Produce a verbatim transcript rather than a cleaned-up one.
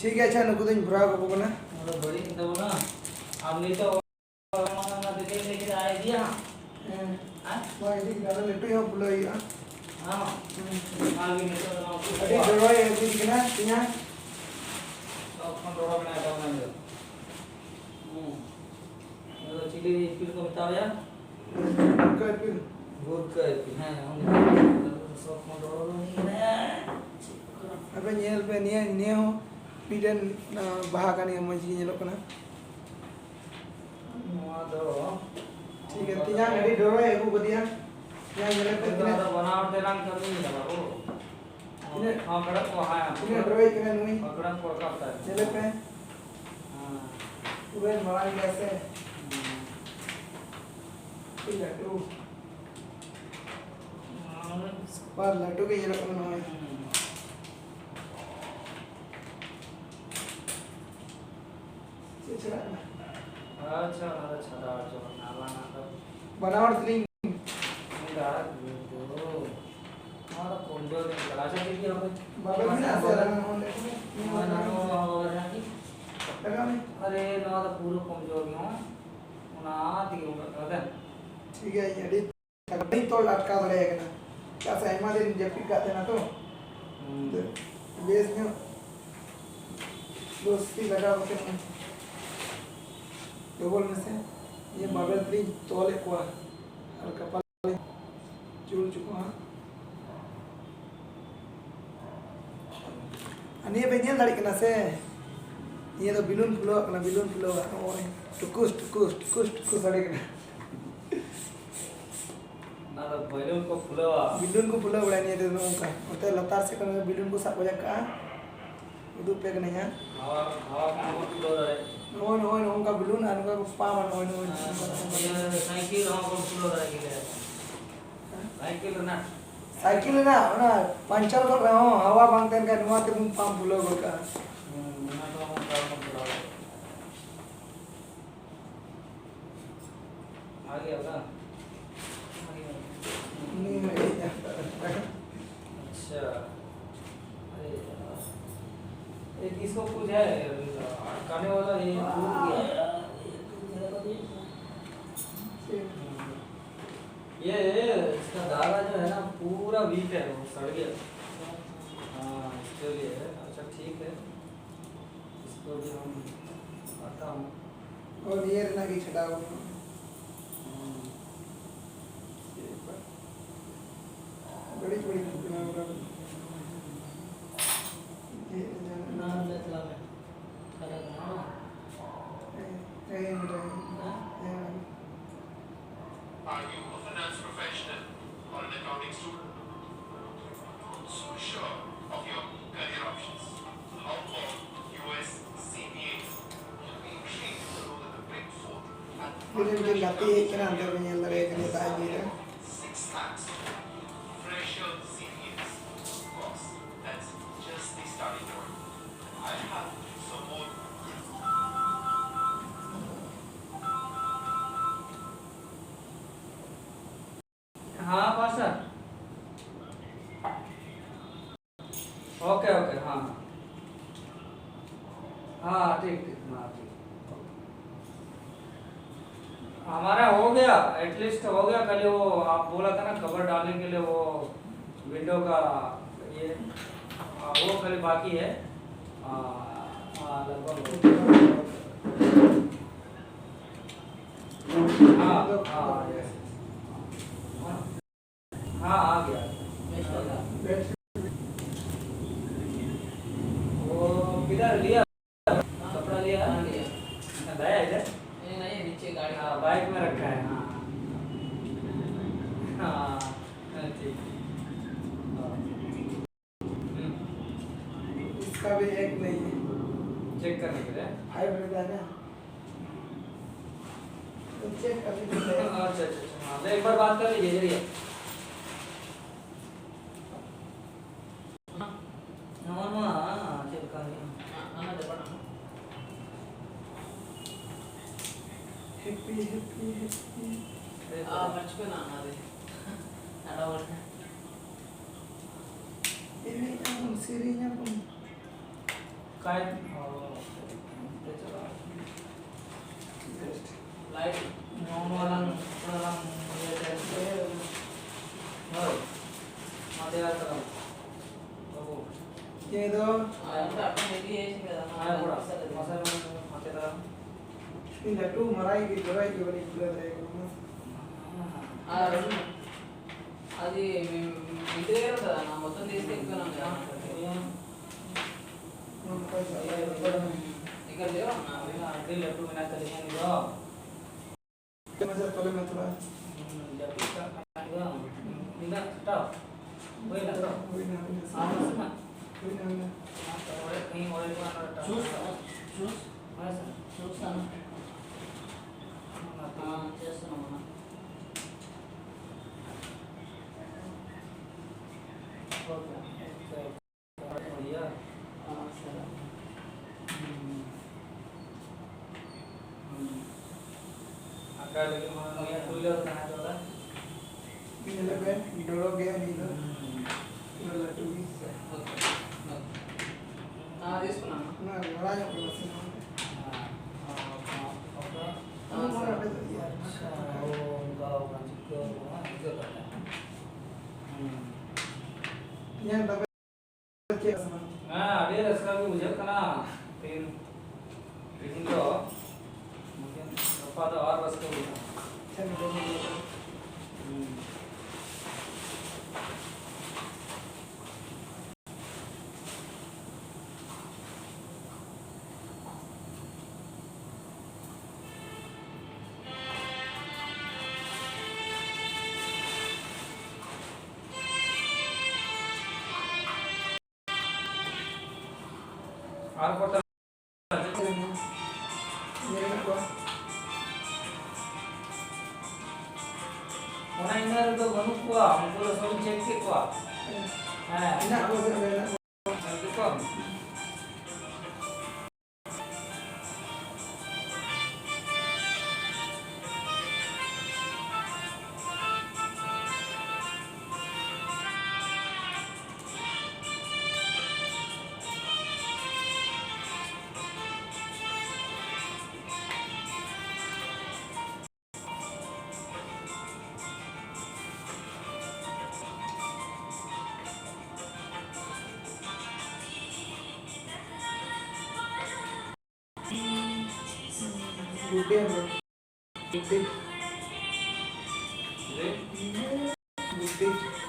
ᱴᱷᱤᱠ ᱜᱮᱭᱟ, ᱟᱪᱪᱷᱟ, ᱱᱩᱠᱩ ᱫᱚᱧ ᱵᱷᱚᱨᱟᱣ ᱠᱟᱠᱚ ᱠᱟᱱᱟ᱾ ᱚᱱᱟ ᱫᱚ ᱵᱟᱹᱲᱤᱡ ᱮᱱ ᱛᱟᱵᱚᱱᱟ᱾ ᱟᱢ ᱱᱤᱛᱚᱜ ᱚᱱᱟ ᱫᱚ ᱪᱮᱫ ᱞᱟᱹᱭ ᱠᱮᱫᱟ, idea? ᱦᱮᱸ᱾ ᱦᱮᱸ? ᱱᱚᱣᱟ ᱤᱫᱤ ᱠᱟᱛᱮ ᱟᱨᱚ ᱞᱟᱹᱴᱩ ᱧᱚᱜ ᱯᱷᱩᱞᱟᱹᱣ ᱦᱩᱭᱩᱜᱼᱟ᱾ ᱦᱮᱸ᱾ ᱦᱮᱸ᱾ ᱚᱱᱟ ᱜᱮ ᱱᱤᱛᱚᱜ ᱫᱚ ᱱᱚᱣᱟ ᱟᱹᱰᱤ ᱰᱚᱨᱚᱭ ᱤᱫᱤ ᱠᱟᱱᱟ ᱤᱧᱟᱹᱜ᱾ ᱥᱚᱵ ᱠᱷᱚᱱ ᱰᱚᱨᱚ ᱢᱮᱱᱟᱭ ᱛᱟᱵᱚᱱᱟ ᱱᱤᱛᱚᱜ᱾ ᱦᱮᱸ᱾ ᱱᱤᱭᱟᱹ ᱫᱚ ᱪᱤᱞᱤ ᱤᱯᱤᱞ ᱠᱚ ᱢᱮᱛᱟᱣᱟᱭᱟ? ᱵᱷᱩᱨᱠᱟᱹ ᱤᱯᱤᱞ᱾ ᱵᱷᱩᱨᱠᱟᱹ ᱤᱯᱤᱞ, ᱦᱮᱸ, ᱩᱱᱤ ᱫᱚ ᱥᱚᱵ ᱠᱷᱚᱱ ᱰᱚᱨᱚ ᱫᱚ ᱩᱱᱤ ᱠᱟᱱᱟᱭ᱾ ᱟᱯᱮ ᱧᱮᱞ ᱯᱮ, ᱱᱤᱭᱟᱹ, ᱱᱤᱭᱟᱹ ᱦᱚᱸ ᱢᱤᱫᱴᱮᱱ, ᱟᱸ, ᱵᱟᱦᱟ ᱠᱟᱱ ᱜᱮᱭᱟ, ᱢᱚᱡᱽ ᱜᱮ ᱧᱮᱞᱚᱜ ᱠᱟᱱᱟ᱾ ᱱᱚᱣᱟ ᱫᱚ ᱴᱷᱤᱠ ᱜᱮᱭᱟ, ᱛᱮᱧᱟᱝ ᱟᱹᱰᱤ ᱰᱚᱨᱚᱭ ᱟᱹᱜᱩ ᱠᱟᱫᱮᱭᱟ᱾ ᱛᱮᱧᱟᱝ ᱧᱮᱞᱮ ᱯᱮ ᱱᱚᱣᱟ ᱛᱤᱱᱟᱹᱜ ᱫᱚ ᱵᱟᱱᱟᱣ ᱛᱮᱞᱟᱝ ᱠᱟᱹᱢᱤᱭᱮᱫᱟ ᱵᱟᱹᱵᱩ᱾ ᱛᱤᱱᱟᱹᱜ, ᱦᱚᱸ, ᱵᱮᱲᱟ ᱠᱚ ᱦᱟᱭᱟ᱾ ᱛᱤᱱᱟᱹᱜ ᱰᱚᱨᱚᱭ ᱠᱟᱱᱟ ᱱᱩᱭ? ᱦᱚᱸ, ᱵᱮᱲᱟ ᱠᱚ ᱨᱟᱠᱟᱵ ᱫᱟ᱾ ᱧᱮᱞᱮ ᱯᱮ᱾ ᱦᱮᱸ᱾ ᱯᱩᱨᱟᱹ ᱢᱟᱨᱟᱝ ᱜᱮᱭᱟ ᱥᱮ᱾ ᱦᱮᱸ᱾ ᱟᱹᱰᱤ ᱞᱟᱹᱴᱩ᱾ ᱦᱮᱸ᱾ ᱵᱟᱨ ᱞᱟᱹᱴᱩ ᱜᱮ ᱧᱮᱞᱚᱜ ᱠᱟᱱᱟ ᱱᱚᱜᱼᱚᱭ᱾ ᱦᱮᱸ᱾ ᱪᱮᱫ ᱪᱟᱞᱟᱜ ᱠᱟᱱᱟ? ᱟᱪᱪᱷᱟ, ᱚᱱᱟ ᱫᱚ ᱪᱷᱟᱰᱟᱣ ᱦᱚᱪᱚ ᱠᱟᱜ ᱢᱮ, ᱟᱞᱟᱝᱟᱜ ᱫᱚ᱾ ᱵᱟᱱᱟ ᱦᱚᱲ ᱛᱮᱞᱤᱧ᱾ ᱪᱮᱫᱟᱜ ᱫᱚ? ᱱᱚᱣᱟ ᱫᱚ ᱠᱚᱢᱡᱳᱨ ᱧᱚᱜ ᱠᱟᱱᱟ᱾ ᱟᱪᱪᱷᱟ, ᱴᱷᱤᱠ ᱜᱮᱭᱟ, ᱦᱳᱭ᱾ ᱵᱟᱵᱮᱨ ᱢᱮᱱᱟᱜᱼᱟ ᱥᱮ? ᱟᱞᱟᱝ ᱚᱸᱰᱮ ᱠᱷᱚᱱ ᱱᱚᱣᱟ ᱱᱚᱣᱟ ᱵᱟᱵᱮᱨ ᱦᱮᱱᱟᱜ ᱠᱤ? ᱞᱟᱜᱟᱣ ᱢᱮ᱾ ᱟᱨᱮ, ᱱᱚᱣᱟ ᱫᱚ ᱯᱩᱨᱟᱹ ᱠᱚᱢᱡᱳᱨ ᱧᱚᱜ᱾ ᱚᱱᱟ ᱛᱮᱜᱮ ᱚᱱᱠᱟ ᱠᱟᱱᱟ, ᱫᱮᱱ᱾ ᱴᱷᱤᱠ ᱜᱮᱭᱟ, ᱤᱧ ᱟᱹᱰᱤ ᱵᱟᱹᱧ ᱛᱚᱞ ᱟᱴᱠᱟᱣ ᱫᱟᱲᱮᱭᱟᱜ ᱠᱟᱱᱟ᱾ ᱪᱮᱫᱟᱜ ᱥᱮ ᱟᱭᱢᱟ ᱫᱤᱱ ᱡᱟᱹᱯᱤᱫ ᱠᱟᱜ ᱛᱟᱦᱮᱱᱟ ᱛᱚ᱾ ᱦᱩᱸ᱾ ᱵᱮᱥ ᱧᱚᱜ ᱞᱚᱥᱥᱤ ᱞᱟᱜᱟᱣ ᱠᱟᱛᱮ ᱱᱚᱜᱼᱚᱭ ᱰᱚᱵᱚᱞ ᱢᱮᱥᱮ᱾ ᱤᱧ ᱦᱩᱸ᱾ ᱵᱟᱵᱮᱨ ᱛᱮᱧ ᱛᱚᱞᱮᱫ ᱠᱚᱣᱟ᱾ ᱟᱨ ᱠᱟᱯᱟᱞ ᱪᱩᱞ ᱪᱩᱠᱩ ᱦᱟᱸᱜ᱾ ᱟᱨ ᱱᱤᱭᱟᱹ ᱯᱮ ᱧᱮᱞ ᱫᱟᱲᱮᱭᱟᱜ ᱠᱟᱱᱟ ᱥᱮ? ᱱᱤᱭᱟᱹ ᱫᱚ ᱵᱮᱞᱩᱱ ᱯᱷᱩᱞᱟᱹᱣᱟᱜ ᱠᱟᱱᱟ, ᱵᱮᱞᱩᱱ ᱯᱷᱩᱞᱟᱹᱣᱟᱜ᱾ ᱱᱚᱜᱼᱚᱭ ᱴᱩᱠᱩᱥ, ᱴᱩᱠᱩᱥ, ᱴᱩᱠᱩᱥ, ᱴᱩᱠᱩᱥ ᱥᱟᱰᱮ ᱠᱟᱱᱟ᱾ ᱚᱱᱟ ᱫᱚ ᱵᱮᱞᱩᱱ ᱠᱚ ᱯᱷᱩᱞᱟᱹᱣᱟ᱾ ᱵᱮᱞᱩᱱ ᱠᱚ ᱯᱷᱩᱞᱟᱹᱣ ᱵᱟᱲᱟᱭᱟ ᱱᱤᱭᱟᱹ ᱫᱚ ᱱᱚᱜᱼᱚ ᱱᱚᱝᱠᱟ᱾ ᱚᱱᱛᱮ ᱞᱟᱛᱟᱨ ᱥᱮᱫ ᱠᱷᱚᱱ ᱵᱮᱞᱩᱱ ᱠᱚ ᱥᱟᱵ ᱵᱟᱡᱟᱜ ᱠᱟᱜᱼᱟ᱾ ᱩᱫᱩᱜ ᱯᱮ ᱠᱟᱹᱱᱟᱹᱧ ᱦᱟᱸᱜ᱾ ᱦᱟᱣᱟ, ᱦᱟᱣᱟ ᱠᱚᱦᱚᱸ ᱵᱚᱱ ᱠᱷᱩᱞᱟᱹᱣ ᱫᱟᱲᱮᱭᱟᱜᱼᱟ᱾ ᱱᱚᱜᱼᱚᱭ, ᱱᱚᱜᱼᱚᱭ ᱱᱚᱜᱼᱚ ᱱᱚᱝᱠᱟ ᱵᱮᱞᱩᱱ ᱟᱨ ᱱᱚᱝᱠᱟ ᱠᱚ ᱯᱟᱢᱟ, ᱱᱚᱜᱼᱚᱭ, ᱱᱚᱜᱼᱚᱭ, ᱱᱚᱜᱼᱚᱭ ᱱᱚᱝᱠᱟ, ᱱᱚᱝᱠᱟ᱾ ᱤᱭᱟᱹ, ᱥᱟᱭᱠᱮᱞ ᱨᱮᱦᱚᱸ ᱵᱚᱱ ᱠᱷᱩᱞᱟᱹᱣ ᱫᱟᱲᱮᱭᱟᱜ ᱜᱮᱭᱟ᱾ ᱦᱮᱸ? ᱥᱟᱭᱠᱮᱞ ᱨᱮᱱᱟᱜ᱾ ᱥᱟᱭᱠᱮᱞ ᱨᱮᱱᱟᱜ ᱚᱱᱟ ᱯᱟᱧᱪᱟᱨ ᱜᱚᱫ ᱨᱮᱦᱚᱸ ᱦᱟᱣᱟ ᱵᱟᱝ ᱛᱟᱦᱮᱱ ᱠᱷᱟᱱ ᱱᱚᱣᱟ ᱛᱮᱵᱚᱱ ᱯᱟᱢ ᱠᱷᱩᱞᱟᱹᱣ ᱜᱚᱫ ᱠᱟᱜᱼᱟ᱾ ᱦᱩᱸ, ᱚᱱᱟ ᱫᱚ ᱚᱱᱠᱟ ᱵᱚᱱ ᱠᱚᱨᱟᱣ ᱫᱟᱲᱮᱭᱟᱜᱼᱟ᱾ ᱟᱪᱪᱷᱟ᱾ ᱟᱨᱮ ᱭᱟᱨ᱾ एक इसको कुछ है, अटकाने वाला, ये टूट गया। ये, ये इसका धागा जो है ना, पूरा वीक है, वो सड़ गया। हाँ, इसके लिए है। अच्छा, ठीक है, इसको भी हम आता हूँ। और ये रहना कि छटा हुआ। हम्म। बड़ी बड़ी कंपनियां, मतलब, ये ना, ना, ना, चला ले। खड़ा करना। ए, ए, ए, हाँ? ए, Are you a finance professional or an accounting student? Not so sure of your career options? Hong Kong, U S, C P A. You'll be intrigued to know that the Big Four have ᱢᱤᱫᱴᱮᱱ ᱜᱟᱛᱮ ᱦᱮᱡ ᱠᱟᱱᱟ, ᱚᱱᱛᱮ ᱵᱮᱱ ᱧᱮᱞ ᱫᱟᱲᱮᱭᱟᱭ ᱠᱟᱱᱟ, ᱫᱟᱜ ᱤᱫᱤᱭᱮᱫᱟ᱾ Six lakhs fresher C P As. Of course, that's just the starting point. I have some more. हाँ, पास्टर। ओके, ओके, हाँ। हाँ, ठीक, ठीक, हाँ, ठीक। हमारा हो गया, एटलीस्ट हो गया। खाली वो आप बोला था ना, कवर डालने के लिए वो विंडो का, ये, हाँ, वो खाली बाकी है। हाँ, हाँ, लगभग हो गया। हाँ, हाँ, यस। हाँ, आ गया। वो किधर लिया? कपड़ा लिया? हाँ, लिया। अच्छा, लाया इधर? नहीं, नहीं, नीचे गाड़ी। हाँ, बाइक में रखा है, हाँ। हाँ, हाँ, ठीक। हाँ। हम्म। इसका भी एक नहीं है। चेक करने के लिए? फाइव रहता है ना? तो चेक कर लीजिए। अच्छा, अच्छा, अच्छा, हाँ, तो एक बार बात कर लीजिए, चलिए। ᱱᱚᱣᱟ ᱢᱟ ᱪᱮᱫ ᱞᱮᱠᱟ ᱦᱩᱭᱩᱜᱼᱟ? Happy, happy, happy. ᱟᱨ ᱢᱚᱡᱽ ᱠᱚ ᱱᱟᱢᱟ ᱨᱮ᱾ ᱟᱨ ᱦᱚᱲ ᱮᱱᱮᱡ ᱟᱵᱚᱱ, ᱥᱮᱨᱮᱧ ᱟᱵᱚᱱ᱾ ᱠᱟᱭ ᱞᱟᱭᱤᱴ ᱱᱚᱣᱟ ᱱᱚᱣᱟ ᱞᱟᱝ ᱚᱱᱟ ᱞᱟᱝ ᱤᱭᱟᱹ ᱛᱮ᱾ ᱦᱳᱭ, ᱢᱟ ᱛᱮᱭᱟᱨ ᱛᱟᱞᱟᱝ ᱵᱟᱹᱵᱩ᱾ ᱪᱮᱫ ᱫᱚ? ᱟᱨ ᱚᱱᱠᱟ ᱟᱯᱮ ᱤᱫᱤ ᱦᱮᱡ ᱠᱟᱫᱟ, ᱦᱮᱸ, ᱠᱚᱲᱟ, ᱢᱟᱥᱮ ᱞᱟᱹᱭ ᱢᱮ᱾ ᱢᱟᱥᱮ ᱢᱟ ᱛᱮᱭᱟᱨ ᱛᱟᱞᱟᱝ᱾ ᱤᱧ ᱞᱟᱹᱴᱩ ᱢᱟᱨᱟᱝ ᱜᱮ ᱡᱚᱲᱟᱭ ᱜᱮ ᱵᱟᱹᱧ ᱵᱩᱞᱟᱹᱣ ᱫᱟᱲᱮᱭᱟᱜ ᱠᱟᱱᱟ᱾ ᱟᱨ ᱟᱹᱰᱤ ᱜᱤᱫᱽᱨᱟᱹ ᱫᱚ ᱚᱱᱟ ᱢᱚᱛᱚᱱ ᱫᱤᱥ ᱛᱮ ᱠᱟᱱᱟ᱾ ᱮᱠᱟᱞ ᱞᱟᱹᱭ ᱵᱟᱝ, ᱟᱹᱰᱤ ᱞᱟᱹᱴᱩ ᱢᱮᱱᱟᱜ ᱛᱟᱹᱞᱤᱧᱟ ᱩᱱᱤ ᱫᱚ᱾ ᱢᱟᱡᱷᱮ ᱛᱚᱞᱮ ᱢᱮ ᱛᱷᱚᱲᱟ᱾ ᱡᱟᱹᱯᱤᱫ ᱠᱟᱜ ᱠᱟᱱᱟ ᱩᱱᱤ ᱫᱚ᱾ ᱱᱤᱱᱟᱹᱜ ᱠᱷᱟᱴᱟᱣ? ᱦᱩᱭᱱᱟ ᱛᱚ? ᱦᱩᱭᱱᱟ, ᱦᱩᱭᱱᱟ᱾ ᱟᱨ ᱱᱟᱥᱮᱱᱟᱜ? ᱦᱩᱭᱱᱟ, ᱦᱩᱭᱱᱟ᱾ ᱚᱲᱮᱡ ᱠᱟᱹᱧ ᱚᱲᱮᱡ ᱠᱟᱱᱟ ᱱᱚᱰᱮ ᱴᱟᱠᱟ᱾ ᱪᱩᱥ, ᱪᱩᱥ᱾ ᱦᱳᱭ ᱥᱮ? ᱪᱩᱥ ᱟᱱᱟ᱾ ᱚᱱᱟ ᱛᱮ᱾ ᱦᱮᱸ, ᱪᱮᱥ ᱱᱚᱣᱟ᱾ ᱳᱠᱮ᱾ ᱳᱠᱮ᱾ ᱵᱟᱲᱤᱭᱟ᱾ ᱦᱮᱸ, ᱥᱮ᱾ ᱦᱩᱸ᱾ ᱦᱩᱸ᱾ ᱟᱠᱟ ᱞᱟᱹᱜᱤᱫ ᱢᱟ ᱱᱩᱭᱟᱜ ᱴᱩᱭᱞᱟᱨ ᱛᱟᱦᱮᱸ ᱠᱟᱱᱟ᱾ ᱧᱮᱞᱮ ᱵᱮᱱ, ᱰᱚᱲᱚ ᱜᱮᱭᱟ ᱩᱱᱤ ᱫᱚ᱾ ᱦᱩᱸ᱾ ᱯᱩᱨᱟᱹ ᱞᱟᱹᱴᱩ ᱜᱮ᱾ Okay, okay. ᱚᱱᱟ ᱨᱮᱥ ᱠᱟᱱᱟ? ᱚᱱᱟ ᱞᱟᱲᱟ ᱧᱚᱜ ᱠᱟᱱᱟ ᱥᱮ ᱱᱚᱣᱟ? ᱦᱮᱸ, ᱦᱮᱸ, ᱦᱮᱸ, ᱦᱮᱸ᱾ ᱚᱱᱟ ᱢᱟ ᱟᱪᱪᱷᱟ, ᱚᱸᱰᱮ ᱫᱚ ᱤᱭᱟᱹ ᱚ, ᱚᱱᱠᱟ ᱠᱟᱱᱟ, ᱪᱤᱠᱟᱹ ᱠᱟᱱᱟ, ᱵᱩᱡᱷᱟᱹᱣ ᱫᱟᱲᱮᱭᱟᱜ ᱠᱟᱱᱟ᱾ ᱦᱩᱸ᱾ ᱤᱧᱟᱹᱜ ᱫᱟᱠᱟ ᱪᱮᱫ ᱥᱟᱱᱟ? ᱦᱮᱸ, ᱟᱹᱰᱤ ᱨᱟᱹᱥᱠᱟᱹ ᱜᱮ ᱵᱩᱡᱷᱟᱹᱜ ᱠᱟᱱᱟ᱾ ᱛᱮᱦᱮᱧ, ᱛᱮᱦᱮᱧ ᱫᱚ, ᱜᱟᱯᱟ ᱫᱚ ᱟᱨ ᱨᱟᱹᱥᱠᱟᱹ ᱵᱩᱡᱷᱟᱹᱜᱼᱟ᱾ ᱟᱪᱪᱷᱟ, ᱱᱤᱛᱚᱜ ᱫᱚ ᱦᱩᱸ᱾ ᱟᱨ ᱠᱚ ᱧᱮᱞ ᱢᱮ ᱠᱚᱣᱟ᱾ ᱚᱱᱟ ᱤᱱᱟᱹ ᱨᱮᱫᱚ ᱵᱟᱹᱱᱩᱜ ᱠᱚᱣᱟ, ᱩᱱᱠᱩ ᱫᱚ ᱥᱚᱵᱤᱧ ᱪᱮᱠ ᱠᱮᱫ ᱠᱚᱣᱟ᱾ ᱦᱮᱸ᱾ ᱦᱮᱸ᱾ ᱢᱮᱱᱟᱜ ᱠᱚᱣᱟ, ᱢᱮᱱᱟᱜ ᱠᱚᱣᱟ᱾ ᱡᱚᱛᱚ᱾ Good day, bro. Good day. Good day.